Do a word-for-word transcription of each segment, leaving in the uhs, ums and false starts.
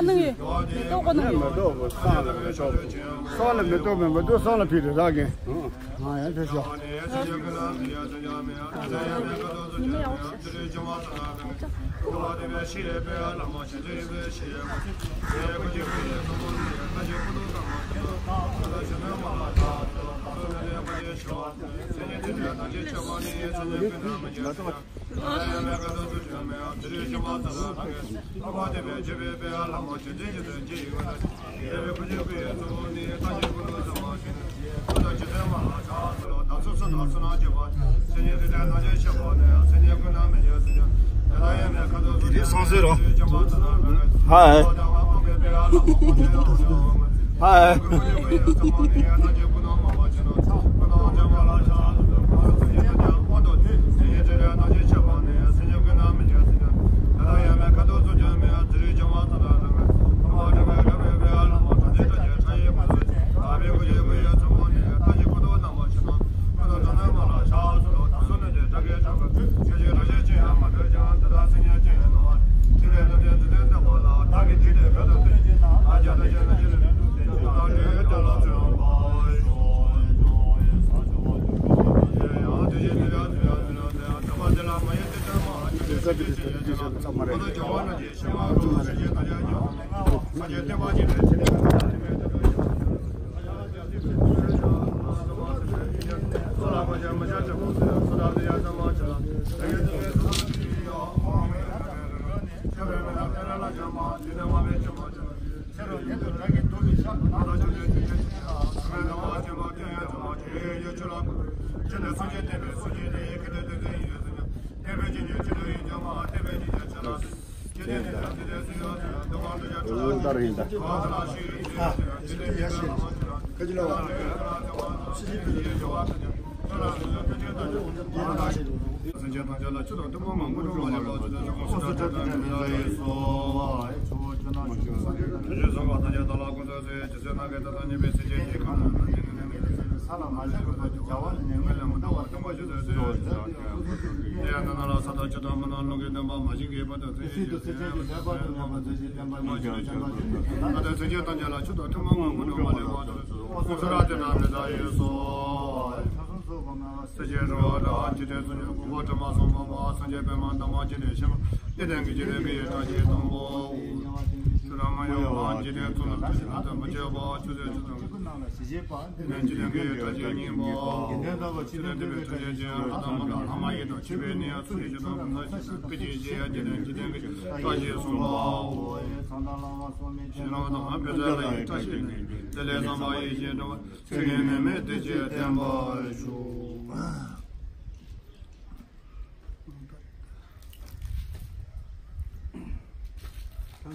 ནང་ཡོད། མེ་ཏོག་གོ་ནང་ཡོད། མེ་ཏོག་གོ་སང་ལ་མེ་ཏོག་སང་ལ་མེ་ཏོག་མེ་མེ་ཏོག་སང་ལ་ཕི་རི་ར་གན། ང་ཡང་ཕེབས་ཤོག་ཧའི། ཧའི། ད་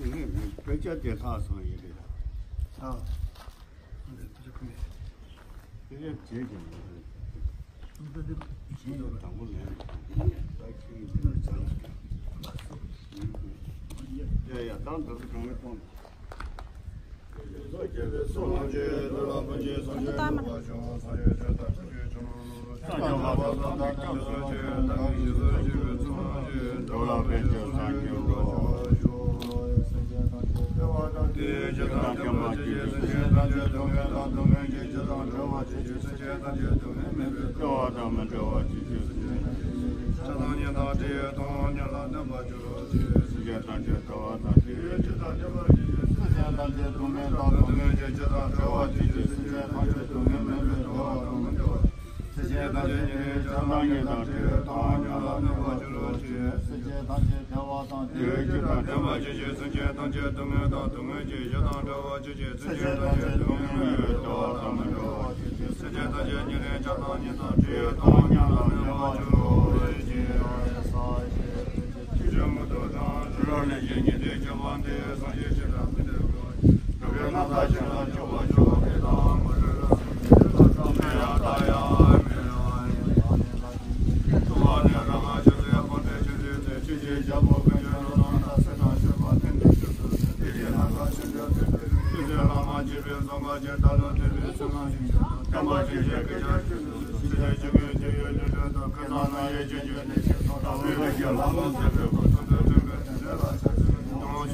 ངས་བོད་སྐད་དེ་ལྷག་སོང་ཡིན་རེད། ཨ། དེ་རེད་བྱེད་ཀྱི་མ་རེད། དང་པོ་ལན། ཡ་ཡ་ད་འདི་གང་མེད་གཏོང་།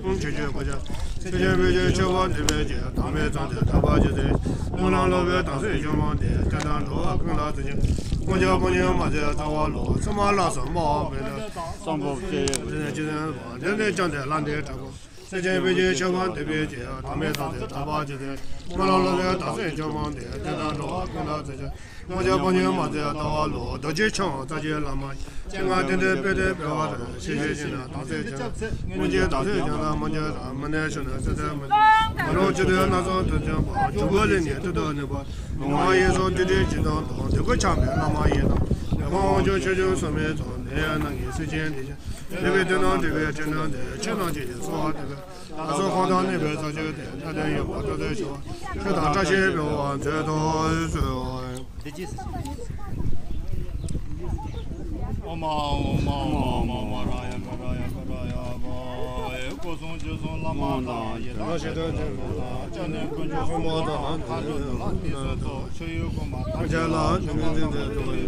ཆོས་ཀྱི་གོ་ཆ། ཆོས་ཀྱི་བོད་ཀྱི་ཆོས་པ་འདི་བོད་ཀྱི་དམ་པའི་ཚོགས་ཀྱི་ཐར་པ་ཇི་སྲིད། སྨོན་ལམ་ལོ་པའི་དམ་ཚིག་ཆུང་མ་འདི། བསྟན་དང་འགྲོ་བ་ཀུན་ལ་བརྩེ་ཞིང་། དཀོན་མཆོག་ཕོ་ཉ་མ་ཚེ་ཚ་བ་ལོ། ཚུལ་མ་ལ་སོགས་མ་འོངས་པའི་ལས། བསམ་པ་བཅས་ཡོད་པའི་ལས་ཅི་དང་། དེ་ནི་བཅོམ་ལྡན་ལྷ་འདྲེ་དྲག་པོ། སྲས་ཆེན་བོད་ཀྱི་ཆོས་པ་འདི་བོད་ཀྱི་དམ་པའི་ཚོགས་ཀྱི་ཐར་པ་ཇི་སྲིད། སྨོན་ལམ་ལོ་པའི་དམ་ཚིག་ཆུང་མ་འདི། བསྟན་དང་འགྲོ་བ་ཀུན་ལ་བརྩེ་ཞིང་། དཀོན་མཆོག་ཕོ་ཉ་མ་ཚེ་ཚ་བ་ལོ། རྡོ་རྗེ་འཆང་རྩ་བརྒྱུད་བླ་མ། སྤྱན་སྔར་བསྟན་འགྲོའི་དཔལ་དུ་འཕེལ་བ་དང་། ཞི་བའི་ཞིང་ལ་དམ་ཚིག་ཅན། སྔོན་གྱི་དམ་ཚིག་ཀྱང་དང་མ་འགྱུར་དང་། མི་གནས་ཕྱི་ནས་སྲིད་དུ་མི། མ་རུངས་ཕྱི་དུས་སྣ་ཚོགས་དུས་མཐུན་པ། འབྱུང་པོ་ལས་ནི་དུས་དུ་གནས་པ། མྱོང་བ་ཡིད་སོགས་དུས་དྲན་གྱི་དོན་དང་། དེ་ཀུན་འཆང་བའི་བླ་མ་ཡིན་ནོ། དེ་ཀུན་དབང་ཕྱུག་ཆོས་སྐྱོང་སྲུང་མའི་ཚོགས། དེ་ཡང་ནང་གི་སྲས་ཆེན་འདི་བཞིན། ལེགས་པའི་དོན་རྣམས་འགྲེལ་བའི་ཕྲིན་ལས་འདི། ཆོས་རྣམས་ཀྱི་གསོལ་བ་འདེབས། ལ་སོགས་གང་དང་གནས་པའི་རྩ་བརྒྱུད་དེ། ལྷ་དང་ཡུལ་འཁོར་ཐམས་ཅད་ཞི་བར། ཆོས་དང་བཀྲ་ཤིས་འཕེལ་བར་མཛོད་དུ་གསོལ། ཨོཾ་ཨཱཿཧཱུྃ་ཨོཾ་ཨཱཿཧཱུྃ་ཨོཾ་ཨཱཿཧཱུྃ་ཨཱཿཧཱུྃ། སྐུ་གསུང་ཐུགས་གསུང་བླ་མ་དང་། ཡི་དམ་ཆོས་སྐྱོང་ཆོས་སྐྱོང་དང་། སྐྱབས་གནས་དཀོན་མཆོག་གསུམ་པོ་དང་། མཐའ་ཀུན་ཏུ་ལ་གནས་གསུམ་དུ། ཆོས་ཡུལ་ཀུན་མ་ཐམས་ཅད་ལ། ཐུགས་ཀྱི་དྲིན་དུ་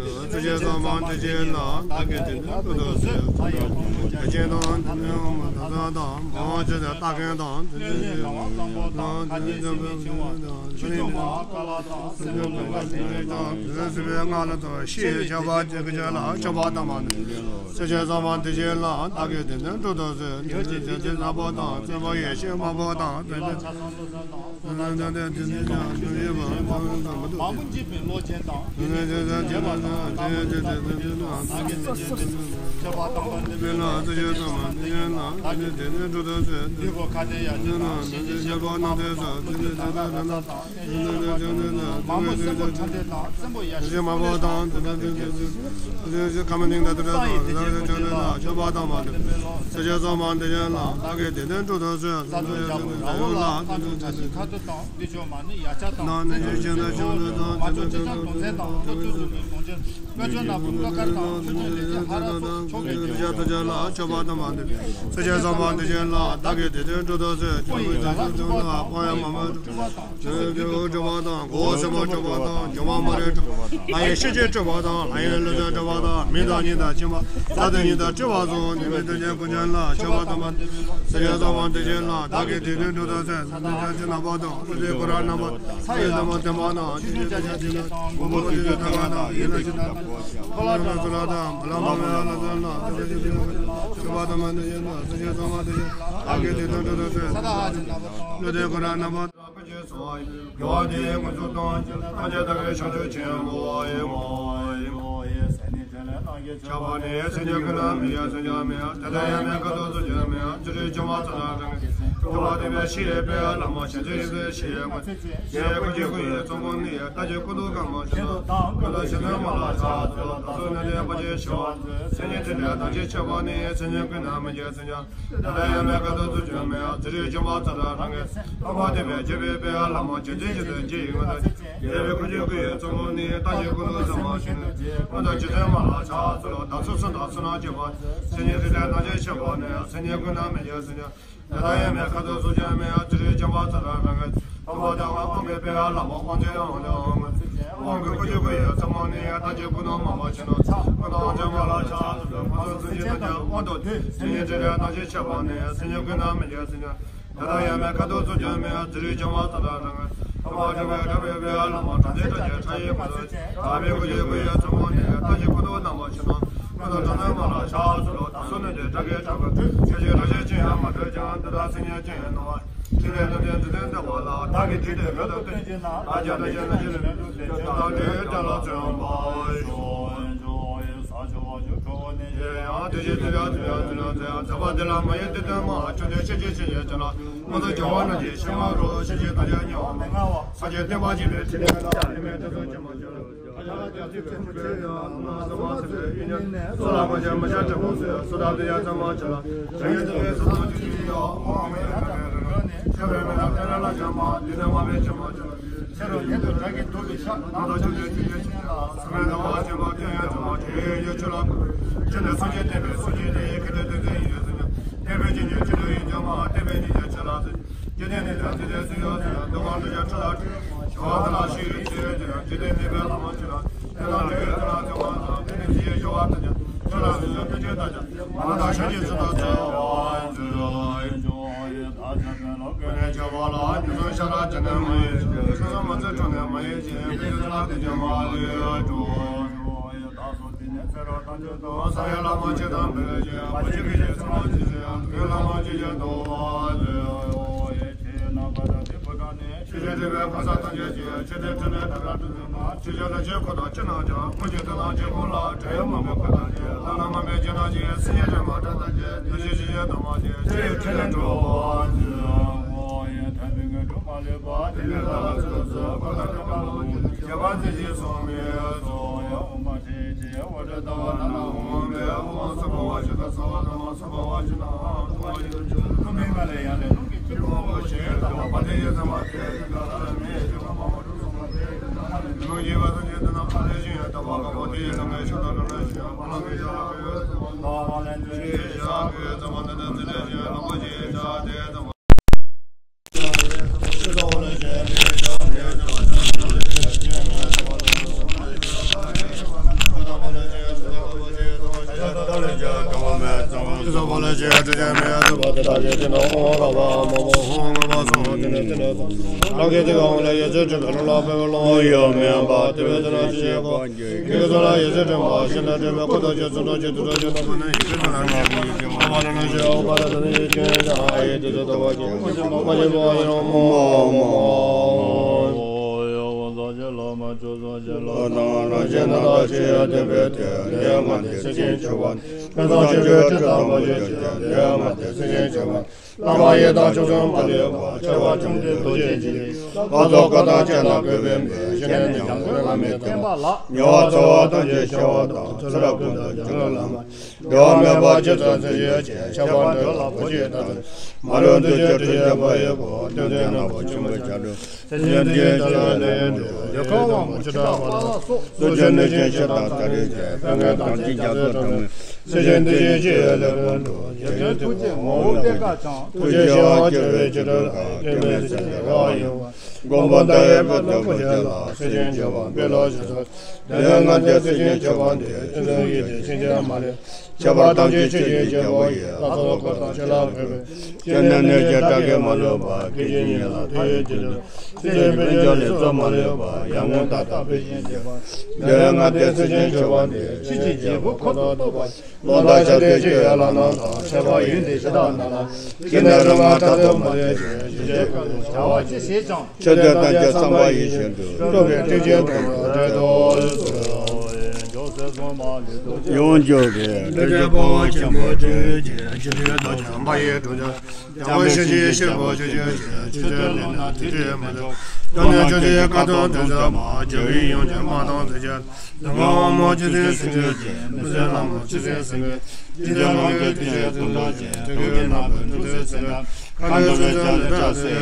གསོལ། ཐུགས་རྗེ་ཚོགས་མ་འདི་ཕྱིར་ལ། བདག་གི་དྲིན་དུ་ཐུགས་རྗེ་ཆེ། བདག་གིས་དང་དེ་ནས་འོང་བ་དག་ས་དང་། མ་འོངས་ཆོས་དང་ལྟ་མཁན་དང་། དེ་ནས་འོང་བ་དང་། ཁ་ཏོན་སྲིད་པའི་འཆིང་བ་དང་། ཆོས་སྐྱོང་མ་ཀ་ལ་དང་། སྲིད་པའི་སྔགས་ལ་དང་། ཤེས་བྱ་བ་ཅིག་གི་ཆོས་ལ་མཆོད་པ་དང་མ་ནི། སྲས་ཆེན་ཚོགས་མ་འདི་ཕྱིར་ལ། བདག་གི་དྲིན་དུ་འགྲོ་དུས་སུ། དེ་ནས་ཆོས་ཀྱི་རྗེ་བཙུན་ནག་པོ་དང་། བཙུན་པོ་ཡེ་ཤེས་དམར་པོ་དང་། དེ་ནས། ཆགས་པ་ནི་སེམས་ཅན་ཀུན་ན་མི་འགྱུར་སེམས་ཅན་མི་འགྱུར། དེ་ལྟར་ཡང་མེད་ཁ་དོག་ཚུལ་ཁྲིམས་མི་འགྱུར། ཚུལ་ཁྲིམས་བཅོམ་པ་ཙམ་དུ་རང་གི་སྟོང་པ་བསྟན་པའི་ཕྱིར་ཡོད་པའི་ལམ་མོ་ཆེ་ཚུལ་ཡིན་ཚུལ་ཞེས་ཡོད་པ། ཡེ་ཀུན་གྱི་སྐུ་ཡི་གཙོ་བོ་ནི་ལྟ་བྱེད་ཀུན་ཏུ་གང་མོ་ཆེ་ནོ། ཀུན་ཏུ་ཆེ་ཚུལ་མ་ལ་ཆགས་ཚུལ་ལོ། དག་སོགས་ནི་ནི་བར་ཆད་ཞི་བ་མཛོད། སེམས་ཉིད་ཐིག་ལེ་དང་ཆེས་ཁྱད་པར་ནི། སེམས་ཅན་ཀུན་ན་མི་འགྱུར་སེམས་ཅན། དེ་ལྟར་ཡང་མེད་ཁ་དོག་ཚུལ་ཁྲིམས་མི་འགྱུར། ཚུལ་ཁྲིམས་བཅོམ་པ་ཙམ་དུ་རང་གི་སྟོང་པ་བསྟན་པའི་རྒྱལ་པོའི་དཔལ་ལ་མོ་ཇི་ཙམ་ཞིག་ཏུ་ཇི་ཡི་ངོ་ན། ཡེ་ཀུན་གྱི་སྐུ་ཡི་གཙོ་བོ་ནི་ལྟ་བྱེད་ཀུན་ཏུ་གང་མོ་ཆེ་ནོ། ཀུན་ཏུ་ཆེ་ཚུལ་མ་ལ་ཆགས་ཚུལ་ལོ། དག་སོགས་གསུམ་དང་གསུམ་ན་སྐྱེས་པ། སེམས་ཉིད་ཐིག་ལེ་དང་ཆེས་ཁྱད་པར་ནི། སེམས་ཅན་ཀུན་ན་མི་འགྱུར་སེམས་ཅན། དེ་ལྟར་ཡང་མེད་ཁ་དོག་ཚུལ་ཁྲིམས་མི་འགྱུར། ཚུལ་ཁྲིམས་བཅོམ་པ་ཙམ་དུ་རང་གི་སྟོང་པ་བསྟན་པའི་དབང་པོའི་དཔལ་ལ་མོ་དབང་ཆེན་དབང་ལས་དབང་མོ། དབང་གི་སྐུ་གཅིག་པུ་ཡི་ཚོགས་མོ་ནི། ལྟ་བྱེད་ཀུན་ཏུ་མང་པོ་ཆེ་ནོ། ཀུན་ཏུ་དབང་ཆེན་མ་ལ་ཆགས་ཚུལ་ལོ། ཀུན་ཏུ་ཚུལ་ཁྲིམས་དང་དབང་དུ་བསྡུས། སེམས་ཉིད་ཐིག་ལེ་དང་ཆེས་ཁྱད་པར་ནི། སེམས་ཅན་ཀུན་ན་མི་འགྱུར་སེམས་ཅན། དེ་ལྟར་ཡང་མེད་ཁ་དོག་ཚུལ་ཁྲིམས་མི་འགྱུར། ཚུལ་ཁྲིམས་བཅོམ་པ་ཙམ་དུ་རང་གི་སྟོང་པ་བསྟན་པའི་དབང་པོའི་དཔལ་ལ་མོ་དྲག་ཅན་དྲག་ཅན་ཕྲ་ཡི་ངོ་ཚུལ་ཅན། དྲག་པོའི་སྐུ་གཅིག་པུ་ཡི་ཚོགས་མོ་ནི། ལྟ་བྱེད་ཀུན་ཏུ་རྣམ་པར་ཕྱིན་ནོ། ཀུན་ཏུ་དྲག་སྣང་མ་ལ་ཆགས་ཚུལ་ལོ། དག་སོགས་ནི་དེ་དགྲ་བགེགས་བྲལ་བར་འདོད། ཆོས་ཀྱི་རང་བཞིན་ཅི་ཡང་མ་གྲོལ་ཀྱང་། འདི་དག་སེམས་ཉིད་ཅི་ཡིན་སྣང་བ། ཐིག་ལེ་རྣམ་བཅད་འདི་དོན་བསྟན་པ་ལ། བདག་གིས་དྲིས་ཏེ་རབ་ཏུ་བསྟན་གྱིས་ན། ལ་རྒྱ་ལ་རྒྱ་ལ་རྒྱ་ལ་རྒྱ་ལ་རྒྱ་ལ་བརྩོན་པ་ཡང་དེ་བཞིན་དེ་ལ་དེ་ལ་དེ་ལ་དེ་ལ་མཛད་པ་འདི་ལ་མ་ཡི་དེ་དོན་མ། བཅོམ་ལྡན་ཤཱཀྱའི་སེང་གེ་ཅན་ལ། མངོན་དུ་བྱ་བ་རྣམས་ཀྱི་ཕྱི་མ་རུ། ཤེས་བྱའི་དར་ཕྱར་ཉེ་བར་མི་མངའ་བ། སངས་རྒྱས་བསྟན་པ་འཆད་པའི་ཕྲིན་ལས་ལ། ཡིད་མེད་དྲན་རྫོགས་ཅན་མ་ཆེ་ལ། བླ་མ་ཡི་དམ་ཆོས་སྐྱོང་མ་ལུས་པ། ཆེ་བ་ཆུང་འབྲིང་ཐུགས་རྗེ་ཆེ། ལྷ་ཚོགས་བསྐོར་དང་བཅས་ལ་གུས་པས་འབུལ། ཞི་གནས་ཉམས་ལེན་བླ་མའི་བསྟན་པ་ལ། ཉེ་བར་འཚེ་བ་ཐམས་ཅད་ཞི་བ་དང་། ཚེ་རབས་ཀུན་ཏུ་རྒྱུན་ལ་བླ་མ། འབྲལ་བ་མེད་པར་རྗེས་སུ་བརྩོན་ཞེས་བྱ། ཁྱད་པར་འདོད་ལ་གོ་ཆེ་དང་། མ་ལུས་ཐུགས་རྗེའི་གྲུ་ཆེན་པ་ཡི་བུ། བསྟན་འཛིན་ནག་པོ་ཆེན་པོའི་བྱ་སྒྲོན། སེམས་ཅན་འདི་ཡི་བྱ་བའི་ལས་ཉོན་དུ། ཡོ་ག་དབང་པོ་ཆེ་དྲག་པ་ལ་སོགས། སྲོག་གཅོད་གནོད་སྦྱིན་ཕྱི་དང་ད་རེས་མཛད། དཔལ་མགོན་དམ་ཅན་རྒྱ་མཚོ་གྲགས་པས། སེམས་ཅན་འདི་ཡི་སྤྱི་ཡི་ལས་ཀུན་དུ། རྗེ་བཙུན་ཐུགས་རྗེའི་ངོ་བོ་པད་དཀར་འཆང་། ཐུགས་རྗེའི་ཞི་བ་སྤྱོད་པའི་བྱེ་བྲག་ལ། སྐྱེ་མེད་སེམས་ཅན་རེ་བ་ཡོད་པ། མགོན་པོ་མདའ་ཡི་དཔལ་སྟོབས་པོ་ཆེ་ལ། སེམས་ཅན་མཆོད་པ་འབུལ་ལོ་ཞེས་སོ། དེ་ལས་ལྔ་སྡེ་སེམས་ཅན་མཆོད་པ་འདི། ཕན་ཚུན་ཡིད་བདེ་ཕྱིན་ཆད་མ་ལུས། ཁྱད་པར་ཐམས་ཅད་ཆོས་ཀྱི་རྒྱལ་པོ་ཡི། ལྷ་ཚོགས་འཁོར་དང་བཅས་ལ་ཕུལ་བས། སྐྱེ་གནས་གནས་ཀྱི་སྐྲ་གེགས་མ་ལུས་པ། སྐད་ཅིག་ཉིད་ལ་ཐུགས་ཡིད་ཆེས་ཏེ། སེམས་ཅན་ཕན་ཕྱིར་ལེགས་ཚོགས་མ་ལུས་པ། ཡར་ངོ་ད་ལྟ་ཕན་ཞིང་རྒྱས་པ། དེ་ལས་ལྔ་སྡེ་སེམས་ཅན་མཆོད་པ་འདི། ཆོས་ཀྱི་རྒྱལ་པོ་འཁོར་དུ་གཏོགས་པ། ཀློང་དང་ཕྱག་རྟེན་ཆོས་ཀྱི་བླ་ན་མཛངས། ཁྱད་པར་ཡུལ་འདི་ཕྱི་དང་ནང་ལ། སྐྱེ་གནས་རིམ་ལྔ་མཐར་ཐུག་མ་ལུས་ཤིང་། ཞིང་གཤེགས་ཀུན་ལས་བྱ་བ་ཅི་བྱེད་ཀྱང་། ཆོས་འདི་ཐམས་ཅད་བསམ་པ་ཡིད་བཞིན་དུ། སྤྲུལ་པའི་སྤྲིན་ཆེན་དུ་འགྲོ་དོ་ཞེས་སོ། ཡོངས་གྱུར་པའི་སྤྲུལ་པའི་དཔའ་བོ་ཆེན་པོ་ཆོས་ཀྱི་རྗེ། ཆོས་ཀྱི་རྡོ་རྗེ་འབར་བའི་གྲོང་ཁྱེར། འཇམ་དཔལ་ཞིང་གཤེགས་ཤེལ་སྒོ་ཆེ་ཆུང་ཆེ། ཆོས་སྤྱོད་ལུང་ན་དེ་འདྲའི་མི་འདུག་སྐྱབས་གནས་ཆོས་ཀྱི་བཀའ་དང་དོན་ཟབ་མ། རྒྱལ་བའི་ཡོན་ཏན་སྨྲ་དང་དེ་ཆོས། ལུང་དབང་མོ་ཆོས་སྲིད་སྲིད་ཆོས་ཀྱི། མི་ཟད་ལྷ་མོ་ཆོས་སྲིད་སྲིད་པའི། ཇི་ལྟར་ལོངས་སྐུའི་དུས་ཆེན་ཙམ་དུ་བྱས། དུས་ཀྱི་ནག་པོའི་ནུབ་ཏུ་ཚེ་འདས། མཁའ་འགྲོ་ཚོགས་ཀྱི་ལུས་དྲག་སེ།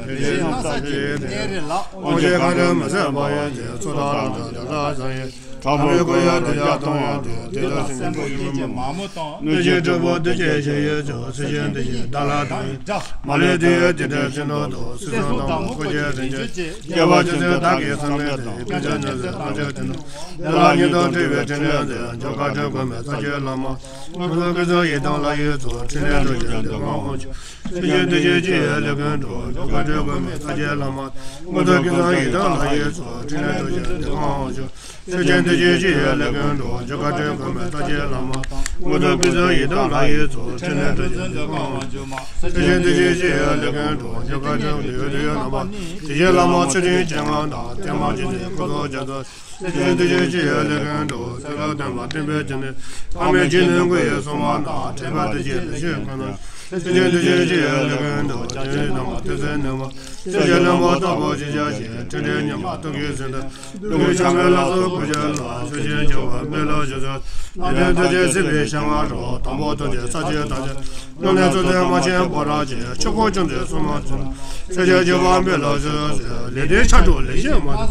རིགས་ཤིང་རྟ་ཁྱིའི་དེ། དབང་ཆེན་མཁའ་འགྲོ་མི་བཟད་པ་ཡི། ཚོགས་དང་ལོངས་སྤྱོད་དེ་ལ་བཟང་ཡི། དྲག་པོའི་སྐུ་ཡི་དེ་ཡང་གཏོང་ཡང་དེ། དེ་དག་སེམས་ཀྱི་ཡུལ་མི་མང་། གནོད་སྦྱིན་གྲོགས་པོ་འདུ་བྱེད་ཞི་ཡི་ཚོགས། སེར་ཆེན་འདུ་བྱེད་བདག་ལ་བདག་ཡི་དགྲ། མ་ལུས་འདུལ་བའི་དེ་འདྲའི་ཚེ་ནོར་དུ། སྲིད་གསུམ་དང་པོ་སྐུ་བྱེད་རིན་ཆེན་གཅིག་སྐྱེ་བ་ཆུ་ཚོད་བདག་གིས་བསམ་མེད་དེ། ཀུན་ཆ་ཉོན་ཟེར་བསམ་བྱ་དེ་ནོར། དེ་ལ་ཉིད་དང་འབྲེལ་བའི་ཕྲིན་ལས་མཛད། འཇོག་བཀའ་དྲིན་སྒོམ་པའི་ས་སྐྱའི་བླ་མ། མངོན་མཐོ་ཀུན་བཟང་ཡི་དམ་ལྷ་ཡི་ཚོགས། ཕྲིན་ལས་སྒྲོལ་ཞིང་འདི་ཁམས་དབང་ཕྱུག་སེམས་ཅན་འདུལ་བྱེད་སྤྱི་ཡི་ལས་ཀུན་གྲུབ། འཇོག་བཀའ་དྲིན་སྒོམ་པའི་ས་སྐྱའི་བླ་མ། མངོན་མཐོ་ཀུན་བཟང་ཡི་དམ་ལྷ་ཡི་ཚོགས། ཕྲིན་ལས་སྒྲོལ་ཞིང་འདི་ཁམས་དབང་ཕྱུག་སེམས་ཅན་འདུལ་བྱེད་སྤྱི་ཡི་ལས་ཀུན་གྲུབ། འཇོག་བཀའ་དྲིན་སྒོམ་པའི་ས་སྐྱའི་བླ་མ། མངོན་མཐོ་ཀུན་བཟང་ཡི་དམ་ལྷ་ཡི་ཚོགས། ཕྲིན་ལས་སྒྲོལ་ཞིང་འདི་ཁམས་དབང་ཕྱུག་སེམས་ཅན་འདུལ་བྱེད་སྤྱི་ཡི་ལས་ཀུན་གྲུབ། འཇོག་བཀའ་དྲིན་སྒོམ་པའི་དེ་ཡི་བླ་མ། དེ་བཞིན་བླ་མ་ཚུལ་ཁྲིམས་ཅན་ལྔ་དང་། བརྟན་མ་སྦྱིན་སྲེག་སྐུ་གསུང་ཆོས་སྩོལ། སེམས་ཅན་འདུལ་བྱེད་སྤྱི་ཡི་ལས་ཀུན་གྲུབ། ཚུལ་ལ་བསྟན་པ་བསྟན་པའི་སྤྱི་ནི། ཕ་མེས་སྦྱིན་ནི་སྐུ་ཡི་སྲུང་མ་དང་། ཁྲེས་པ་འདུལ་བྱེད་འདུལ་ཞིང་ཀུན་ནོར། སེམས་ཅན་འདུལ་བྱེད་སྤྱི་ཡི་ལས་ཀུན་གྲུབ། བྱང་ཆུབ་ནང་པ་ཐོས་བསམ་ནུས་པ། སེམས་ཅན་ལེན་པ་རྟོགས་པ་ཅི་བྱ་ཞིང་། ཕྲིན་ལས་ཉམས་པ་སྟོབས་ཀྱིས་ཟིན་ཏོ། སྡུག་བསྔལ་ཆགས་པའི་ལ་སོགས་ཀུན་སྦྱངས་ལ། སེམས་ཅན་སྐྱོབ་པར་སྨོན་ལམ་ཞུ་གསོལ། ལམ་སྟོན་ཐུགས་རྗེའི་སྲིད་པའི་ཞལ་སྔ་རུ། དང་པོ་ཐུགས་རྗེ་ས་སྤྱོད་དང་བཅས། སྣོད་ལྡན་གཙུག་ཕུད་མ་ཆེན་པོ་རང་བཞིན། ཆོས་འཁོར་བཅོམ་ལྡན་སྲུང་མ་མཛད། སེམས་ཅན་སྐྱོབ་པར་སྨོན་ལམ་ཞུ་གསོལ། ལས་ལྡན་ཕྱག་དྲུག་ལས་བཞི་མ་དང་།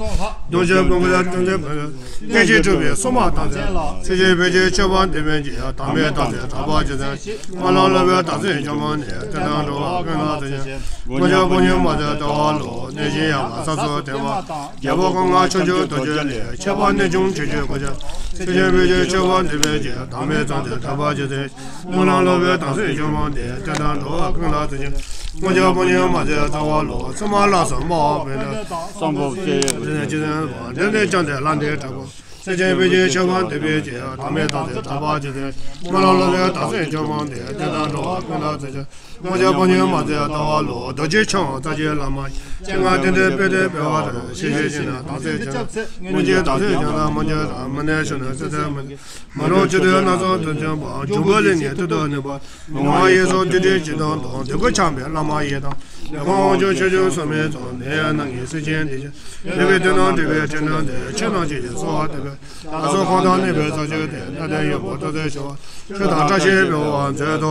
གདུང་བཞི་སྤུན་དགུ་ལ་སྟོན་ཏེ་ཕན། བསྟན་བཅོས་གྲུབ་པའི་སྲུང་མ་དང་བཅས། སེམས་ཅན་ཕན་ཕྱིར་མཆོད་པ་འདི་ཕན་ཕྱིར། དམ་པའི་རྟགས་མཚན་གྲགས་པ་ཇི་ཙམ། སྨོན་ལམ་བསླུ་བའི་རྟགས་མཚན་བཅོམ་མ་ནི། བསྟན་དང་འགྲོ་བ་ཀུན་ལ་བདག་ཡིན། དཀོན་མཆོག་ཕོ་ཉ་མ་བསད་ལྟ་བ་ལུགས། གནོད་སྦྱིན་ཡང་དག་ས་སོགས་དེ་མ་དང་། རྒྱལ་པོ་སྐུ་མངའ་ཕྱོགས་བཅུ་དུར་ཁྱབ་ལས། ཁྱད་པར་གནོད་སྦྱིན་ཁྱད་ཆོས་ཀུན་ཁྱབ། སེམས་ཅན་ཕན་ཕྱིར་མཆོད་པ་འདི་ཕན་ཕྱིར། དམ་པའི་རྟགས་མཚན་གྲགས་པ་ཇི་ཙམ། སྨོན་ལམ་བསླུ་བའི་རྟགས་མཚན་བཅོམ་མ་ནི། བསྟན་དང་འགྲོ་བ་ཀུན་ལ་བདག་ཡིན། དཀོན་མཆོག་ཕོ་ཉ་མ་བསད་ལྟ་བ་ལུགས། སྲུང་མ་ལ་སོགས་སྨྲ་བ་ཕན་ཕྱིར། གསང་ཕུར་བསད་ཡས་ཀུན། འདི་ནི་ཅི་ཙམ་པ། འདི་ནི་ཅང་ཏེ་ལྷ་འདྲེ་དྲག་པོ། སེམས་ཅན་ཕན་ཕྱིར་མཆོད་པ་འདི་ཕན་ཕྱིར། དམ་པའི་རྟགས་མཚན་གྲགས་པ་ཇི་ཙམ། སྨོན་ལམ་བསླུ་བའི་རྟགས་མཚན་བཅོམ་མ་ནི། བསྟན་དང་འགྲོ་བ་ཀུན་ལ་བདག་ཡིན། དཀོན་མཆོག་ཕོ་ཉ་མ་བསད་ལྟ་བ་ལུགས། རྡོ་རྗེ་འཆང་རྩ་བརྒྱད་བླ་མ། ཞིང་ཁམས་བསྟན་འདི་སྤེལ་ཏེ་སྤེལ་བར་བྱེད། ཤེས་བཞིན་ན་དམ་ཚིག་ཅན། སྔོན་གྱི་དམ་ཚིག་ཀྱང་དམ་མ་ཆོས་དང་། མི་གནས་ཕྱོགས་ན་སྲིད་མཐའི་མི། མ་རུངས་ཕྱི་དུས་སྣ་ཚོགས་དུས་མཐུན་པ། འབྱུང་པོའི་ལས་ནི་མཐར་ཐུག་ནུས་པ། མྱོང་བ་ཡིད་སོགས་དུས་དྲན་ཇི་ལྟར་དང་། དེ་ཀུན་འཆང་བའི་བླ་མ་ཡི་དམ། ལས་དཀོན་དབང་ཕྱུག་ཆོས་སྐྱོང་སྲུང་མའི་ཚོགས། ནད་ཡམས་ནད་ཀྱི་སེམས་ཅན་འདི་ཕྱིར། ལེགས་པའི་དོན་དང་འབྲེལ་བའི་ཕྲིན་ལས་འདི། ཕྱི་ནང་གཅིག་གི་གསོལ་བ་འདེབས་པའི། ལ་སོགས་ཁོང་དང་ནུས་པའི་རྩ་བརྒྱུད་དེ། སྣ་ལྡན་ཡོན་པོ་ཐོབ་ཚུལ་ཞུ་བ། ཆོས་དང་བཀྲ་ཤིས་འཕེལ་བར་མཛད་དུ་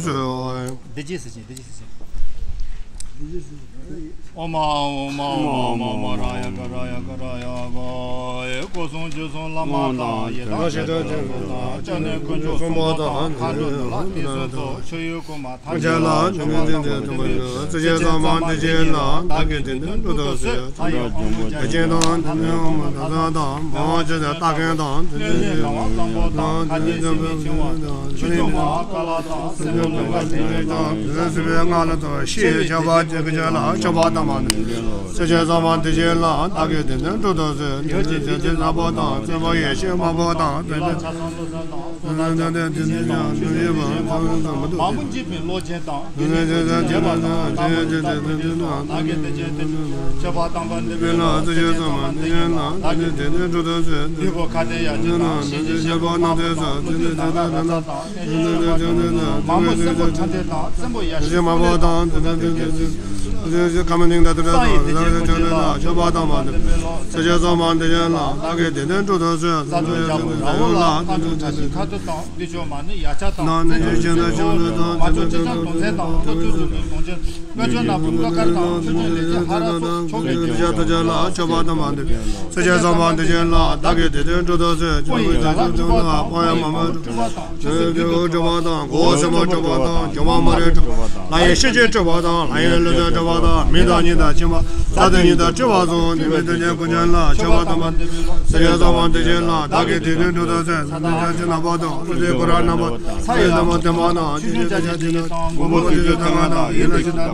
གསོལ། བདེ་སྐྱིད་ཟེར་ཅིང་བདེ་སྐྱིད་ཟེར་ཅིང་། ཨོཾ་ཨཱཿཧཱུྃ་ཨཱཿཧཱུྃ་ཨཱཿཧཱུྃ་ཨཱཿཧཱུྃ་ཨཱཿཧཱུྃ་ཨཱཿཧཱུྃ། སྐུ་གསུང་ཐུགས་གསུང་བླ་མ་དང་། ཡི་དམ་ཞལ་སྟོན་དང་། སྐྱབས་གནས་དཀོན་མཆོག་གསུམ་པོ་དང་། མཁའ་འགྲོ་ནུབ་ལ་དེ་གསུམ་ཚོགས། མཆོད་ཡུལ་བཀོད་མ་ཐམས་ཅད་ལ། མཆོད་པ་དམ་པ་འདི་ཕྱིར་ལ། བདག་གིས་དེ་ནས་འགྲུབ་ཐོབ་ཟེར། ལྷ་ཡི་དབང་པོ་བརྒྱ་བྱིན་དང་། དེ་ནས་འོག་མ་དག་ས་དང་། མ་འོངས་ཆོས་ཀྱི་རྟགས་མཁན་དང་། གནོད་སྦྱིན་ལྷ་དབང་བཟང་པོ་དང་། ལྷ་ལྡན་སྲིད་པའི་འཆིང་བ། ཆོས་སྐྱོང་མ་ཧཱ་ཀཱ་ལ་དང་། སྲིད་པའི་འབྱུང་བ་དེ་ཉིད་ཀྱང་། དེ་ནས་སྲིད་པའི་ངང་ལ་ཐོབ། ཤི་བའི་ཁྱབ་པ་ཅན་གྱི་ཆོས་ལ། མཆོད་པ་དམ་པ་འདི་ཕྱིར། སྲིད་ཞིའི་གསང་བ་འདི་ཕྱིར་ལ། བདག་གིས་དེ་ནས་འགྲུབ་ཐོབ་ཟེར། ཉི་ཟེར་ཆེན་པོ་དང་། བཙུན་མོ་ཡེ་ཤེས་མང་པོ་དང་། དེ་ནས་མང་པོ་འཇིགས་པའི་བློ་ཅན་དང་། དེ་ནས་དེ་ལྟར་དེ་ལྟར་དེ་ལྟར་དེ་ལྟར་བདག་གིས་དེ་ཅན་དེ་ཅན་མཆོད་པ་དམ་པ་འདི་ཕྱིར་ལ། སྲིད་ཞིའི་གསང་བ་འདི་ཕྱིར་ལ། བདག་གིས་དེ་ནས་འགྲུབ་ཐོབ་ཟེར། ལུས་པོ་ཁ་ཏའི་ཡ་གཅིག་དང་། བཞིན་གཤེགས་པ་རྣམ་ཐོས་སོགས། དེ་ནས་དེ་ལྟར་དེ་ལྟར། མང་པོ་སེར་པོ་ཐམས་ཅད་དང་། བཙུན་མོ་ཡ་ཤི་མ་པོ་དང་། དེ་ལྟར་དེ་ལྟར་དེ་ལྟར། ཁམས་སྙིང་དང་དེ་ལྟར་དང་། དེ་ལྟར་དེ་ལྟར་མཆོད་པ་དམ་པ་འདི་ཕྱིར། སྲིད་ཞིའི་གསང་བ་འདི་ཕྱིར་ལ། བདག་གིས་དེ་ནས་འགྲུབ་ཐོབ་ཟེར། བཟའ་བཏུང་བྱ་བོ་ཟ་ཡོ་ལ། དེ་ལྟར་དེ་ལྟར། ཁ་ཐུག་དང་། འདི་ཕྱོགས་མ་ནི་ཡ་ཆ་དང་། ནང་ནས་ཆོས་ཅན་དང་། ཆོས་ལུགས་དང་། མ་ཐུག་ཅི་ཙམ་དོན་ཚན་དང་། ཐུག་ཚུལ་ལུགས་ཀྱི་དོན་ཆེན། དཀོན་མཆོག་ནག་པོ་ཀ་ཀར་དང་། ཆོས་སྐྱོང་ལས་ཀྱི་ཧ་ར་སོགས། ཕྱོགས་ཀྱི་གདུལ་བྱ་ཐམས་ཅད་ལ། མཆོད་པ་དམ་པ་འདི་ཕྱིར། སྲིད་ཞིའི་གསང་བ་འདི་ཕྱིར་ལ། བདག་གིས་དེ་ནས་འགྲུབ་ཐོབ་ཟེར། སྤོས་ཡི་ལ་ལ་སྤྲུལ་པ་དང་། སྤོས་ཡི་མ་མོ་སྤྲུལ་པ་དང་། སྤྲུལ་པ་དང་། གོ་བོ་སེར་པོ་སྤྲུལ་པ་དང་། གྱོག་མོ་མོ་རའི་སྤྲུལ་པ། ལྷ་ཡི་ཤེས་བྱའི་སྤྲུལ་པ་དང་། ལྷ་ཡི་ལུས་རྩལ་སྤྲུལ་པ་དང་། མི་དང་གཉིས་དང་ཕྱི་མ། ས་དང་གཉིས་དང་སྤྲུལ་པ་གསུམ། ནུས་པའི་དོན་ཅན་ཀུན་ཁྱབ་ལ། མཆོད་པ་དམ་པ་འདི་ཕྱིར་ལ། བདག་གིས་དེ་ནས་འགྲུབ་ཐོབ་ཟེར། ཚ་དང་ཆུ་ཆེན་ནག་པོ་དང་། ཀླུ་ཆེན་ཀུ་ར་ནག་པོ། ས་ཡི་ལྷ་མོ་བདེ་མ་དང་། ཆུ་ཆེན་བརྒྱ་ཆ་བཞི་དང་། མགོན་པོ་ཆུ་ཆེན་ཐང་ང་དང་། ཡིད་ལ་ཞེན་དང་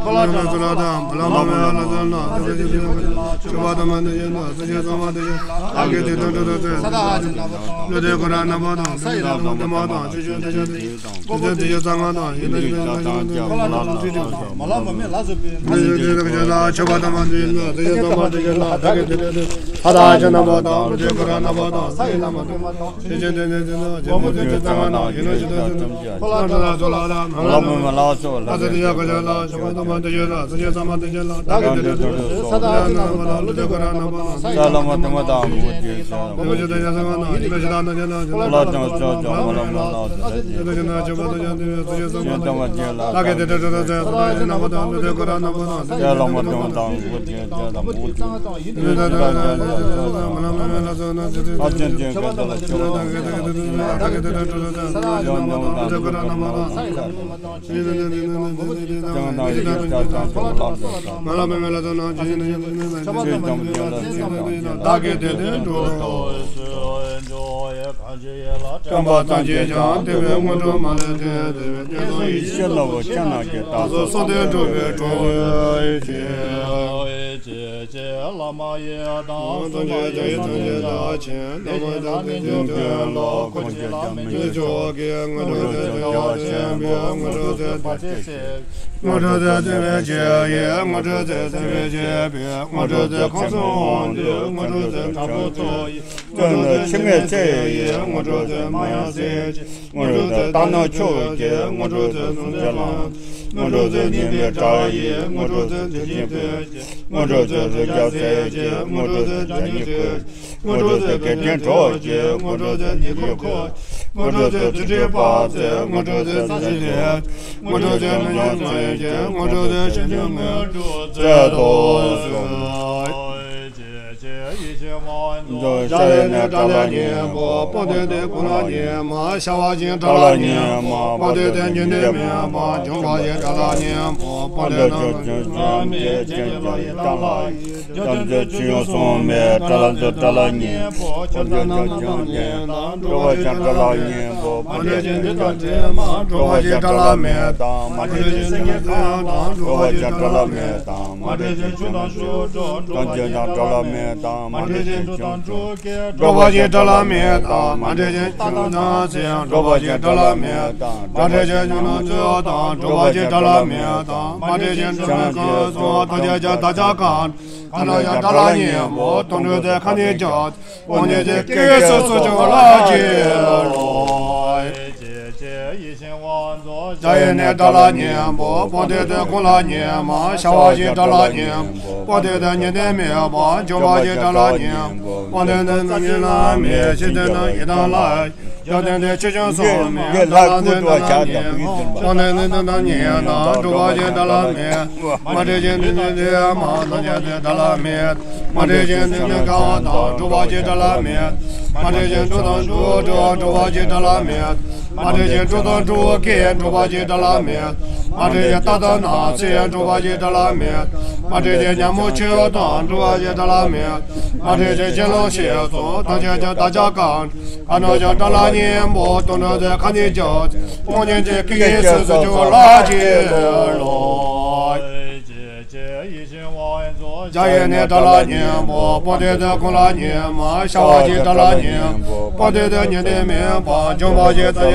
ཐོ་ལ་དང་། བུ་ལ་མ་མོ་ཡ་ལ་སོན་ལ། མཆོད་པ་དམ་པ་འདི་ཕྱིར་ལ། སྲིད་ཞིའི་གསང་བ་འདི་ཕྱིར། བདག་གིས་དེ་ནས་འགྲུབ་ཐོབ་ཟེར། ས་དང་ཧ་ཆེན་ནག་པོ་དང་། བློ་གཏད་ཁོ་རང་རྣམ་པ་དང་། ས་ཡི་ལྷ་མོ་ལྡན་མ་དང་། ཆོས་སྐྱོང་དེ་ཤ་དེ། ཀོ་ཏི་ཤ་རྩ་ལྔ་དང་། ཡིན་ན་ཡིན་ན་ཡིན་ན་ཁོ་ལ་ནང་ཚུལ་དེ་མ་ལ་མ་མེད་ལ་སོགས་པའི་མཆོད་པ་དམ་པ་དེ་ཡིན་ན། དེ་ཡིན་ཙམ་པ་དེ་ཡིན་ན་བདག་གི་དེ་དེ་ལྷ་དང་ཆོས་རྣམ་པ་དང་། བློ་གཏད་ཁོ་རང་རྣམ་པ་དང་། ས་ཡི་ལྷ་མོ་ལྡན་མ་དང་། ཆོས་སྐྱོང་དེ་དེ་དེ་ན་ཆོས་སྐྱོང་དེ་རྩ་ལྔ་དང་། ཡིན་ན་ཡིན་ན་ཡིན་ན་ཁོ་ལ་ནང་ཚུལ་ལ་ལ་མ་ལ་མ་མེད་ལ་སོགས་ལ་དེ་དེ་ཡ་ག་ཡ་ལ་ཆོས་པ་དམ་པ་དེ་ཡིན་ན། ས་ཡི་ཙམ་པ་དེ་ཡིན་ན་བདག་གི་དེ་དེ་ལྷ་དང་ཆོས་རྣམ་པ་དང་། བློ་གཏད་ཁོ་རང་རྣམ་པ་དང་། ས་ཡི་ལྷ་མོ་ལྡན་མ་དང་། བསྐལ་པ་ཐམས་ཅད་ཀྱང་དེ་བས་དངོས་གྲུབ་མ་ལུས་ཏེ། དེ་བས་བསྐལ་བཟང་ཡེ་ཤེས་ལ་བ་ཅན་ནག་གི་བདག་སོགས་གསུམ་ལྡན་འགྲུབ་པའི་གྲོགས་ཤིག་ཅེས་བླ་མ་ཡི་དམ་སྲུང་མ་ཡི་དམ་ཡི་དམ་ཆེན་དམ་པ་དམ་པའི་ཆོས་སྟོན་ལ། ཁོང་ཆོས་ཀྱང་མི་འཇིགས་ཆོས་ཀྱི་དངོས་གྲུབ་སྩོལ་བ་ཆེན་པོའི་དངོས་གྲུབ་སྩོལ་བ་ཆེན་པོའི་དངོས་གྲུབ་སྩོལ་བའི་ཆེད་ཡི། དངོས་གྲུབ་སྩོལ་བའི་ཆེད་པའི་དངོས་གྲུབ་སྩོལ། ཁམས་གསུམ་དབང་སྡུད་དངོས་གྲུབ་སྩོལ། དྲག་པོ་ཚོགས་ཡི། སྟོན་ལ་འཆི་མེད་ཚེ་ཡི་དངོས་གྲུབ་སྩོལ། མ་ཡང་སྲིད་ཀྱི་དངོས་གྲུབ་སྩོལ། རྟ་ནག་ཕྱོགས་ཀྱི་དངོས་གྲུབ་སྩོལ། གསུམ་བརྩེགས་ལ་དངོས་གྲུབ་སྩོལ། སྙིང་པོའི་བྲག་ཡི་དངོས་གྲུབ་སྩོལ། དྲི་ཆེན་སྤོས་ཀྱི་དངོས་གྲུབ་སྩོལ། རི་རྒྱལ་སྲས་ཀྱི་དངོས་གྲུབ་སྩོལ། བྱ་ཉེར་དགུའི་དངོས་གྲུབ་སྩོལ། དགེ་ལྡན་གྲོགས་ཀྱི་དངོས་གྲུབ་སྩོལ། ཉེར་དགུ་འཁོར་དངོས་གྲུབ་སྩོལ། རྫུ་འཕྲུལ་དཔག་ཚད་དངོས་གྲུབ་སྩོལ། རྩ་བཞི་ལས་དངོས་གྲུབ་སྩོལ། རྣལ་འབྱོར་མངོན་སྤྱོད་ཀྱི་དངོས་གྲུབ་སྩོལ། གཞན་ཡང་དངོས་གྲུབ་སྩོལ་དུ་གསོལ། ཤར་ནས་དགྲ་ལྷ་གཉན་པོ་དཔལ་ལྡན་དེ་ཀུན་ལ་གཉན་མ། ཤར་བ་ཅན་དགྲ་ལྷ་གཉན་མ་དཔལ་ལྡན་དེ་ཉི་ཟླའི་མེ་འབར། བྱང་བ་ཅན་དགྲ་ལྷ་གཉན་པོ་དཔལ་ལྡན་དེ་ཉི་ཟླའི་མེ་འབར། ཅན་དགྲ་ལྷ་ཡི་དམ་ཚིག་ཆོས་སྐྱོང་སྲུང་མའི་དགྲ་ལྷ་མཛད། དགྲ་ལྷ་གཉན་པོ་ཁྱེད་རྣམས་ཀྱང་ཉན་དང་། འགྲོ་བ་ཅན་དགྲ་ལྷ་གཉན་པོ་མ་འདྲེས་ཅན་ཉི་ཟླ་འདྲེས་མ། འགྲོ་བ་ཅན་དགྲ་ལྷ་མེད་དང་མ་འདྲེས་ཅན་ཉི་ཟླ་འདྲེས་དང་། འགྲོ་བ་ཅན་དགྲ་ལྷ་མེད་དང་མ་འདྲེས་ཅན་ཆུ་དང་ཆུ་འགྲོ། འགྲོ་བ་ཅན་དགྲ་ལྷ་མེད་དང་མ་འདྲེས་ཅན་ཆུ་དང་འགྲོ་བ་ཅན་དགྲ་ལྷ་མེད་དང་མ་འདྲེས་ཅན་ཆུ་དང་ཚེ། འགྲོ་བ་ཅན་དགྲ་ལྷ་མེད་དང་མ་འདྲེས་ཅན་ཆུ་དང་ཚེ་དང་། འགྲོ་བ་ཅན་དགྲ་ལྷ་མེད་དང་མ་འདྲེས་ཅན་འགྲོ་བའི་ཁམས་སུ་ཐམས་ཅད་ཀྱང་བདག་ཅག་གང་ཁ་ན་ཡང་དགྲ་ལྷ་གཉན་པོ་དོན་གྲུབ་སྟེ་ཁ་ནས་ཀྱང་དབང་ཉན་ཅིང་སྐྱེ་སུ་གསོལ་ཞིང་ལག་ལེན་ལོ། ཡི་ནི་དགྲ་ལྷ་གཉན་པོ་དཔལ་ལྡན་དེ་ཀུན་ལ་གཉན་མ། ཤར་བ་ཅན་དགྲ་ལྷ་གཉན་པོ་དཔལ་ལྡན་དེ་ཉི་ཟླའི་མེ་འབར། བྱང་བ་ཅན་དགྲ་ལྷ་གཉན་པོ་དཔལ་ལྡན་དེ་རྩ་བཞི་ལྷ་མོའི་ཕྱི་དོན་དང་ཡི་དམ་ལྷ། ཡང་དེ་ནས་ཆོས་སྐྱོང་སྲུང་མའི་དགྲ་ལྷ་མཛད། དགྲ་ལྷ་གཉན་པོ་དཔལ་ལྡན་དེ་དོན་དམ་གཉན་དང་འགྲོ་བ་ཅན་དགྲ་ལྷ་མེད། མ་འདྲེས་ཅན་ཉི་ཟླའི་མེ་འབར། ཐམས་ཅད་དེ་དགྲ་ལྷ་མེད། མ་འདྲེས་ཅན་ཉི་ཟླའི་ཁ་བ་དང་འགྲོ་བ་ཅན་དགྲ་ལྷ་མེད། མ་འདྲེས་ཅན་དྲུག་དང་དྲུག་འགྲོ་འགྲོ་བ་ཅན་དགྲ་ལྷ་མེད། མ་འདྲེས་ཅན་དྲུག་དང་དྲུག་སྐྱེ་འགྲོ་བ་ཅན་དགྲ་ལྷ་མེད། མ་འདྲེས་ཅན་རྟ་དང་ནགས་ཚལ་འགྲོ་བ་ཅན་དགྲ་ལྷ་མེད། མ་འདྲེས་ཅན་ཉ་མོ་ཁྱི་དང་འགྲོ་བ་ཅན་དགྲ་ལྷ་མེད། མ་འདྲེས་ཅན་གཅིན་ལོག་ཤི་སོགས་ཐམས་ཅད་ཀྱང་བདག་ཅག་གང་ཁ་ན་ཡང་དགྲ་ལྷ་གཉན་པོ་དོན་གྲུབ་སྟེ་ཁ་ནས་ཀྱང་དབང་ཉན་ཅིང་སྐྱེ་སུ་གསོལ་ཞིང་ལག་ལེན་ལོ། ཡི་ནི་དགྲ་ལྷ་གཉན་པོ་དཔལ་ལྡན་དེ་ཀུན་ལ་གཉན་མ། ཤར་བ་ཅན་དགྲ་ལྷ་གཉན་པོ་དཔལ་ལྡན་དེ་ཉི་ཟླའི་མེ་འབར། བྱང་བ་ཅན་རྩ་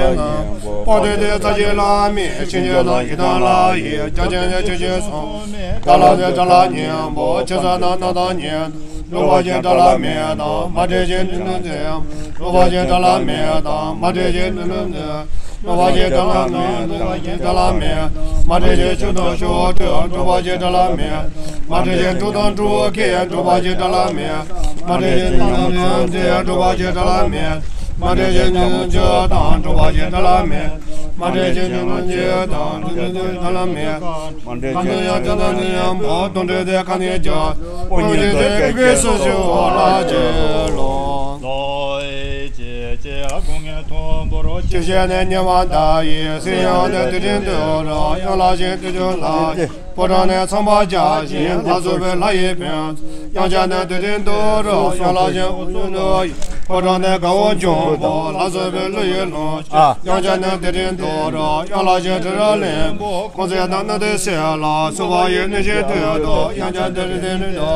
བཞི་ལྷ་མོའི་ཕྱི་དོན་དང་ཡི་དམ་ལྷ་ཡི། བརྒྱ་བྱིན་ནི་ཆོས་སྐྱོང་སྲུང་མའི་དགྲ་ལྷ་མཛད། དགྲ་ལྷ་གཉན་པོ་ཕྱི་ས་དང་ནང་དང་གཉན། འགྲོ་བ་ཅན་དགྲ་ལྷ་མེད་དང་མ་འདྲེས་ཅན་ཉི་ཟླའི་མེ་འབར། འགྲོ་བ་ཅན་དགྲ་ལྷ་མེད་དང་མ་འདྲེས་ཅན་ཉི་ཟླའི་མེ་འབར། འགྲོ་བ་ཅན་དགྲ་ལྷ་མེད། འགྲོ་བ་ཅན་དགྲ་ལྷ་མེད། མ་འདྲེས་ཅན་ཆུ་དང་ཆུ་འགྲོ། འགྲོ་བ་ཅན་དགྲ་ལྷ་མེད། མ་འདྲེས་ཅན་དྲུག་དང་དྲུག་སྐྱེ་འགྲོ་བ་ཅན་དགྲ་ལྷ་མེད། མ་འདྲེས་ཅན་ཉི་མ་ཉི་མ་འདྲེས་འགྲོ་བ་ཅན་དགྲ་ལྷ་མེད། མ་འདྲེས་ཅན་ཉི་མ་བཅུ་དང་འགྲོ་བ་ཅན་དགྲ་ལྷ་མེད། མ་འདྲེས་ཅན་ཉི་མ་བཅུ་དང་འགྲོ་བ་ཅན་དགྲ་ལྷ་མེད། མ་འདྲེས་ཅན་ཉི་མ་བཅུ་དང་ཉི་མ་དོན་གྲུབ་སྟེ་ཁ་ནས་ཀྱང་དབང་ཉན་ཅིང་སྐྱེ་སུ་གསོལ་ཞིང་ལག་ལེན་ལོ། ཅི་ཞིག་ནི་ཉེ་བར་བདག་ཡིད། སྲིད་ཡང་ནི་དེ་དྲན་དུ་རོ། ཡང་ལག་བཞིན་དུ་བྱུང་ལ། ཕོ་བྲང་ནི་ཚངས་པར་སྦྱར་ཞིང་། ལ་སོགས་པའི་ལྷ་ཡིས་ཕེབས། དབྱངས་འཆར་ནི་དེ་དྲན་དུ་རོ། ཡང་ལག་བཞིན་དབུ་ནུ་ཡི། ཕོ་བྲང་ནི་དགའ་བོ་འབྱུང་པོ། ལ་སོགས་པའི་ཀླུ་ཡིས་ལོངས་ཤིག། དབྱངས་འཆར་ནི་དེ་དྲན་དུ་རོ། ཡང་ལག་བཞིན་དྲི་རོ་ལེན་པོ། ཁོང་ཚེ་དང་སྣང་མཐའི་སྲིད་ལ། སོགས་པ་ཡི་གནས་ཤིང་དུས་སུ། དབྱངས་འཆར་དེ་དྲན་དུ་རོ།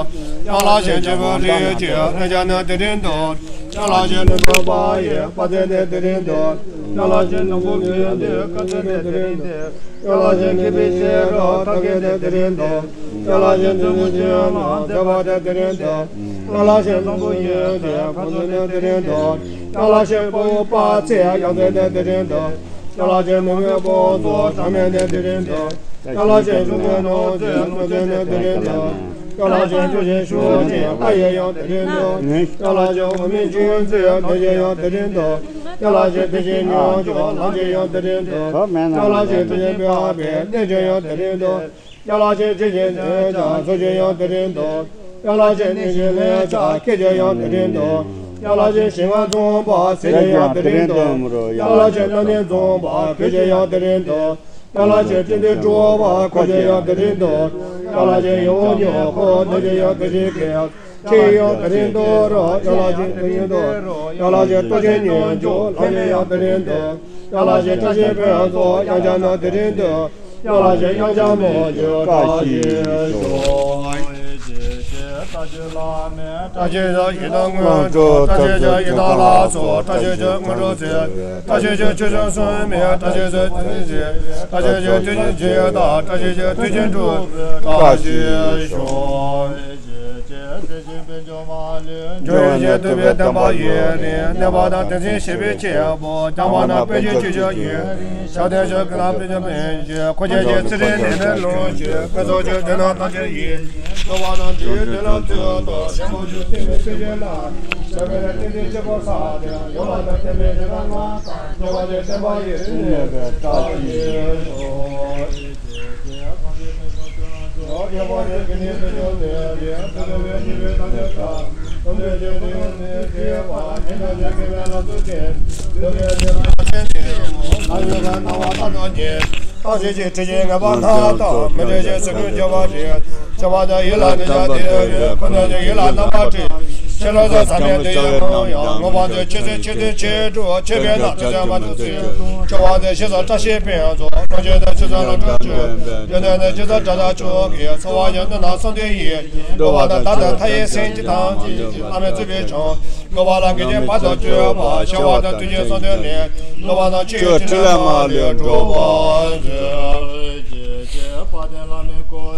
ཡང་ལག་བཞིན་སྤྱི་བོའི་རིགས་ཀྱི། ལྷ་འཆར་ནི་དེ་དྲན་དུ། ཡང་ལགས་ཤིང་ནོར་བུ་པ་ཡི་དཔལ་ཚད་ནི་དེ་རིང་འདོད། ཡང་ལགས་ཤིང་ནོར་བུ་དགེ་འདུན་དཀའ་ཚེགས་ནི་དེ་རིང་འདོད། ཡང་ལགས་ཤིང་མཁས་པའི་ཤེས་རབ་ཐབས་མཁས་ནི་དེ་རིང་འདོད། ཡང་ལགས་ཤིང་བཙུན་མོ་ཆེན་ལ་མཛེས་པ་ནི་དེ་རིང་འདོད། ཡང་ལགས་ཤིང་བཟང་པོ་ཡོན་ཏན་ཁོ་ཚོ་ནི་དེ་རིང་འདོད། ཡང་ལགས་ཤིང་དཔའ་བོ་དཔའ་ཚད་ཡང་རྩེ་ནི་དེ་རིང་འདོད། ཡང་ལགས་ཤིང་ནུས་མེད་དཔུང་ཚོགས་གྲངས་མེད་ནི་དེ་རིང་འདོད། ཡང་ལགས་ཤིང་གཞུང་གི་ནོར་རྫས་སྣོད་ལྡན་ནི་དེ་རིང་འདོད། ཡང་ལགས་ཤིང་ཆོས་བཞིན་ཞུགས་ཅིང་ལྷ་ཡི་ཡང་དེ་རིང་འདོད། ཡང་ལགས་ཤིང་འོག་མིན་ཆོས་ཡོན་ཚུལ་ལྡན་ཞིང་ཡང་དེ་རིང་འདོད། ཡང་ལགས་ཤིང་དེ་བཞིན་མྱུར་མགྱོགས་ལམ་གྱི་ཡང་དེ་རིང་འདོད། ཡང་ལགས་ཤིང་དེ་བཞིན་འཕེལ་བ་བས་གནས་ཀྱི་ཡང་དེ་རིང་འདོད། ཡང་ལགས་ཤིང་ཇི་བཞིན་འདོད་ཀྱང་ཚུལ་གྱི་ཡང་དེ་རིང་འདོད། ཡང་ལགས་ཤིང་གནས་གཞི་ལས་ཀྱང་སྐད་ཀྱི་ཡང་དེ་རིང་འདོད། ཡང་ལགས་ཤིང་ཞིང་ཁམས་འཛོམས་པ་ཟས་ཀྱི་ཡང་དེ་རིང་འདོད། ཡང་ལགས་ཤིང་རྣམ་སྨིན་འཛོམས་པ་གོས་ཀྱི་ཡང་དེ་རིང་འདོད། ཡང་ལགས་ཤིང་སྤྲིན་དུ་སྒྲོགས་པ་གོས་ཀྱི་ཡང་དེ་རིང་འདོད། ཡང་ལགས་ཤིང་ཡིད་འོང་མྱོས་པ་ནད་ཀྱི་ཡང་དེ་རིང་འདོད། ཁྱེད་ཡང་དེ་རིང་འདོད་རོགས། ཡང་ལགས་ཤིང་དེ་རིང་འདོད། ཡང་ལགས་ཤིང་སྟོབས་ཆེན་མྱུར་མགྱོགས་ལྷ་མིན་ཡང་དེ་རིང་འདོད། ཡང་ལགས་ཤིང་བཀྲ་ཤིས་ཕུན་ཚོགས་དབྱངས་འཆར་ནི་དེ་རིང་འདོད། ཡང་ལགས་ཤིང་དབྱངས་འཆར་མོས་གུས་བཀྲ་ཤིས་ཤོག། བཀྲ་ཤིས་ཤོག་ཡི་དམ་དངོས་གྲུབ། བཀྲ་ཤིས་ཤོག་ཡི་དམ་ལ་སོགས། བཀྲ་ཤིས་ཤོག་དངོས་གྲུབ་ཚེ། བཀྲ་ཤིས་ཤོག་ཆོས་སྐྱོང་སྲུང་མའི། བཀྲ་ཤིས་ཤོག་དུས་གསུམ་གྱི། བཀྲ་ཤིས་ཤོག་དུས་གསུམ་གྱི་དང་། བཀྲ་ཤིས་ཤོག་དུས་གསུམ་གྲུབ། བཀྲ་ཤིས་ཤོག། འབྱུང་བའི་ཡེ་ཤེས་ཐུབ་པའི་བསྟན་པ་ཡུན་རིང་གནས་པ་དང་། བསྟན་སྲིད་ཞི་བའི་ཆེན་པོ་བསྐྱངས་པ་དང་། བོད་ཀྱི་ཆོས་ཕྱོགས་ཡུན་རིང་ཞབས་བརྟན་ཤོག། ཀུན་ལ་དཔལ་འབྱོར་ཕན་ཕྱིར། འཁོར་བཅས་ཀྱི་ཚེ་རིང་ནད་མེད་ལོངས་སྤྱོད། ཀུན་རྫོགས་ཆོས་སྡེ་རྣམས་དར་ཞིང་ཡིན། འགྲོ་བ་དང་འབྲེལ་ཡོད་དོན་རྣམས་ཐོས་དང་། ཆེན་པོ་ཆོས་སྟོན་པའི་སྤེལ་བྱེད་ལ། ཞབས་པད་བརྟན་ཅིང་གཅེས་པར་འཛིན་ཏེ། ཡོངས་ལ་ཕན་པའི་བྱེ་བྲག་སྨྲ་བསམ། འགྲོ་བ་ཀུན་བསྟན་པ་ཡི་རིགས་གནས་པའི་བཀྲ་ཤིས་ཤོག། འགྲོ་བ་དང་བདག་དང་མཐའ་ཡས་སེམས་ཅན་ཐམས་ཅད། བླ་མེད་བརྩེ་བའི་བྱང་། འགྲོ་བ་དང་བདག་དང་མཐའ་ཡས་སེམས་ཅན་ཐམས་ཅད་ཀྱི། བསླབ་པ་དང་དགེ་བ་དང་སྤྱོད་པ། བྱ་བ་དང་དུས་ཀྱི་བསམ་དོན་ལས། བསླབ་པ་དང་ཆོས་ཀྱི་ཕྲིན་ལས་མ་ལུས་འགྲུབ་པར་མཛོད།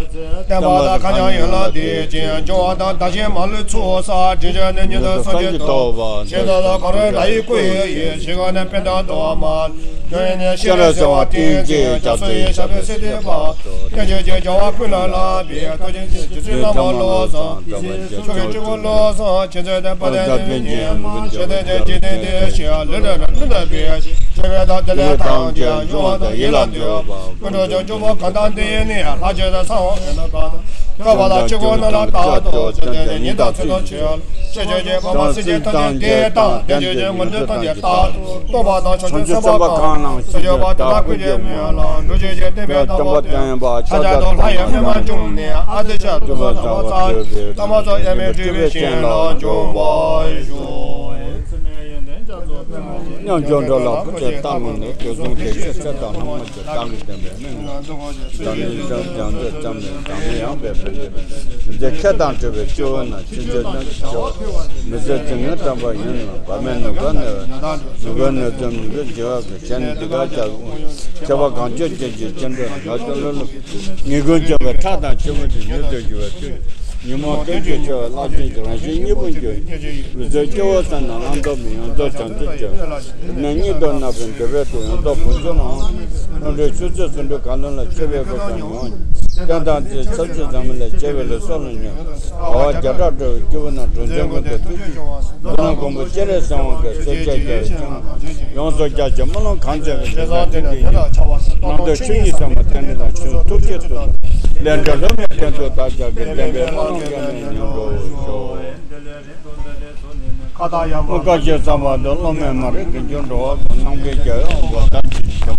བསྟན་པ་དང་མཁའ་མཉམ་ཡན་ལག་བདེ་ཅིང་། འབྱུང་བ་དང་བདག་གཞན་མ་ལུས་ཚོགས་བསགས། དྲིན་ཅན་ནི་ཉིད་དུ་སངས་རྒྱས་ཐོབ། ཞིང་དུ་ལ་གང་རུང་ལྷ་ཡི་སྐུ་ཡི་ཡིན། ཞིང་ཁམས་ནི་ཕན་དང་བདེ་བ་མ། ཡོན་ནི་ཤེས་རབ་གསལ་བ་ཏིང་འཛིན་ཞབས། སོ་ཡི་ཞབས་པད་སྲིད་མཐའི་བར། བསྟན་བཅོས་ཀྱི་བྱ་བ་ཀུན་ལ་བསླབ་པའི། ཐུགས་རྗེ་ཆེན་པོའི་རྗེ་བཙུན་བླ་མ་བློ་བཟང་། ཆོས་ཀྱི་སྤྲུལ་སྐུ་བློ་བཟང་མཁྱེན་བརྩེ་ལྡན་དཔལ་ལྡན་འདུས་པའི་ཉི་མ། ཞལ་བསྟན་ཅིང་འཇིག་རྟེན་བདེ་ཞིང་ལུས་ལ་ལུས་ལ་འབད། ཆོས་པའི་དང་དེ་ལས་ཐམས་ཅད་འབྱུང་བ་དང་ཡིད་ལ་འདུད་པ། ཀུན་འགྲོ་ཆོས་སྐྱོང་པོ་གང་དག་འདི་ཡི་ནི། ལྷ་ཆོས་དང་ས་འོག་ཡོད་དོ་གང་དང་། འཁོར་བ་དང་ཆོས་སྐོར་རྣམས་ལ་རྟག་ཏུ། བརྩོན་འགྲུས་ནི་ཉིད་དང་ཚུལ་དང་ཕྱིར། ཤེས་བྱ་ཀྱི་གོ་འཕང་སྲིད་ཞིའི་མཐའ་ཅན་འདི་དང་། བསྟན་བཅོས་ཀྱི་ངོ་འདོད་ཐམས་ཅད་རྟག་ཏུ། སྟོང་པ་དང་བྱང་ཆུབ་སེམས་དཔའ་གང་རྣམས་ཀྱི། བརྗོད་པ་དེ་དག་ཀུན་གྱི་མོད་ལ། འགྲོ་བྱེད་ཀྱི་བསྟན་པའི་བསྟན་པ་བསྟན་པ། ཤཱཀྱ་དང་ལྷ་ཡི་མི་མ་བྱུང་ནས། ཨ་ཏི་ཤ་དུ་མ་ཚང་བ་ཚར། ཚང་མ་སོགས་དབྱེར་མེད་སྤྲུལ་པའི་ཞིང་ལ་འབྱུང་བར་ཤོག། ཉམས་ཆུང་འགྲོ་ལ་བུ་ཆེ་བཏང་ངོ་ནས། དུས་གསུམ་དེ་ཤེས་ཚེ་དང་ལྷག་མ་ཆེ། བདག་གིས་བསྟན་པའི་མིང་ལ། བདག་ནི་བྱང་ཆུབ་སེམས་ཀྱི་བདག་མེད་ཡངས་པའི་བུ་འདི། མི་ཚེ་ཁེ་དང་བྲལ་བའི་སྤྱི་བོ་ན། ཕྱིན་ཆད་ནམ་ཞིག་སྐྱེ་བ། མི་ཚེ་ཇི་སྙེད་བཀྲམ་པ་ཡིན་ན། བར་མེད་ནམ་མཁའ་ནས། ནམ་མཁའ་ནས་ཙམ་ཉིད་ཀྱི་འཇིགས་པ་གིས། བྱས་ནས་འདི་སྐད་ཅེས་གསུངས། ཁྱབ་པ་གངས་ཅན་སྐྱེ་འཆི་ཅི་འདྲ་ན། ང་ཚོ་ལ་ལུ་ངེས་ཀུན་བྱ་བའི་ཁྲག་དང་ཆུ་བུར་དུ། ཉིད་དུ་འགྱུར་བའི་ཚུལ། ཉོན་མོངས་ཀུན་གྱི་ཆེ་བའི་རླབས་ཆེན་གྱི། རང་བཞིན་གཉིས་པོ་འགྱུར། མི་ཚེ་སྐྱེ་བོ་ས་ན་བླང་དོར་མེད། ཡོངས་རྫོགས་བྱང་ཆུབ་ཀྱི། ནས་གཉིད་དུ་ན་བུན་འདེབས་པའི་དུས། ཡོངས་རྫོགས་བུམ་ཆུ་ལ་འོང་། ལྷུན་གྲུབ་ཆུ་ཚོད་ཟུང་འབྲེལ་གང་ལ་ལ། སྐྱེ་བའི་སྒོ་ཀུན་ཉོན། རྟེན་དང་རྫས་ཚབས་ཆུ་ཟམ་ལས། སྐྱེ་བའི་ལུས་སྲོག་ལ་ཉོན། དལ་བ་བརྒྱ་ཕྲག་འགྲོ་བའི་སྐྱེ་བོ་རྣམས། གྲོང་ཁྱེར་ཀུན་ཏུ་ཐུག་ཅིང་འདུ་ན། མགོན་པོ་སྤྱན་རས་གཟིགས་དབང་གིས། གསོད་བྱེད་རྒྱལ་བའི་ཅང་། ཡོངས་སུ་རྒྱ་ཆེ་དམུས་ལོང་གང་མཛད་པའི། དེ་དག་དེ་འདྲའི་ཉིད་ལ། རྣམ་དག་ཆོས་ཉིད་ཟབ་མོ་རྟེན་འབྲེལ་དང་། ཆོས་ཐུགས་བསྐྱེད་ཐུབ་ཐུབ་ལས་འབྲས་ལྷུན་གྱིས་བརྟན་ཐུབ། བདག་ཅག་གི་བསྟན་པའི་དམུས་ལོང་སྐྱོན་མེད་ཉམས་འགྲོ་ཤོག། དམུ་དཀར་ཞལ་བཟང་བར་དུ། སློབ་མའི་མ་རིག་གི་འགྱུར་འགྲོ་བ་དང་། ནམ་མཁའི་རྒྱལ་བའི་དབང་པོ་དམ་ཅན་གྱི། འཇམ་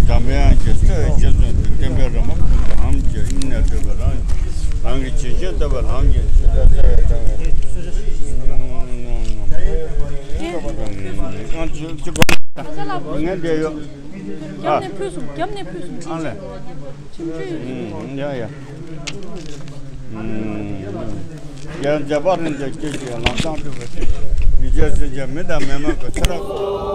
དཔལ་དབྱངས་ཀྱི་སྲས་རྗེ་བཙུན་དེ། བསྟན་པའི་རི་མོ་ཀུན་ཏུ་འམ་ཅིག་གཡུགས་ནས་བྲིས་པ་རང་། རང་གི་བྱིན་གྱིས་བརླབས་པའི་ལམ་གྱི་ཆུ་ཚད་གསལ་བའི་གསང་བའི། ང་འདི་ཡོད། རྒྱབ་ནས་ཕུལ་སོང་། རྒྱབ་ནས་ཕུལ་སོང་། ཨ་ལས། ཁྱིམ་རྒྱུད་ཡོད། ཡ་ཡ། རྒྱལ་བ་རིན་པོ་ཆེ་ཀྱི་ལམ་སང་སྤྲུལ་པའི་ཡུལ་ཆེན་སེམས་ཅན་མི་དང་མི་མ་གི་ཚེ་རབས།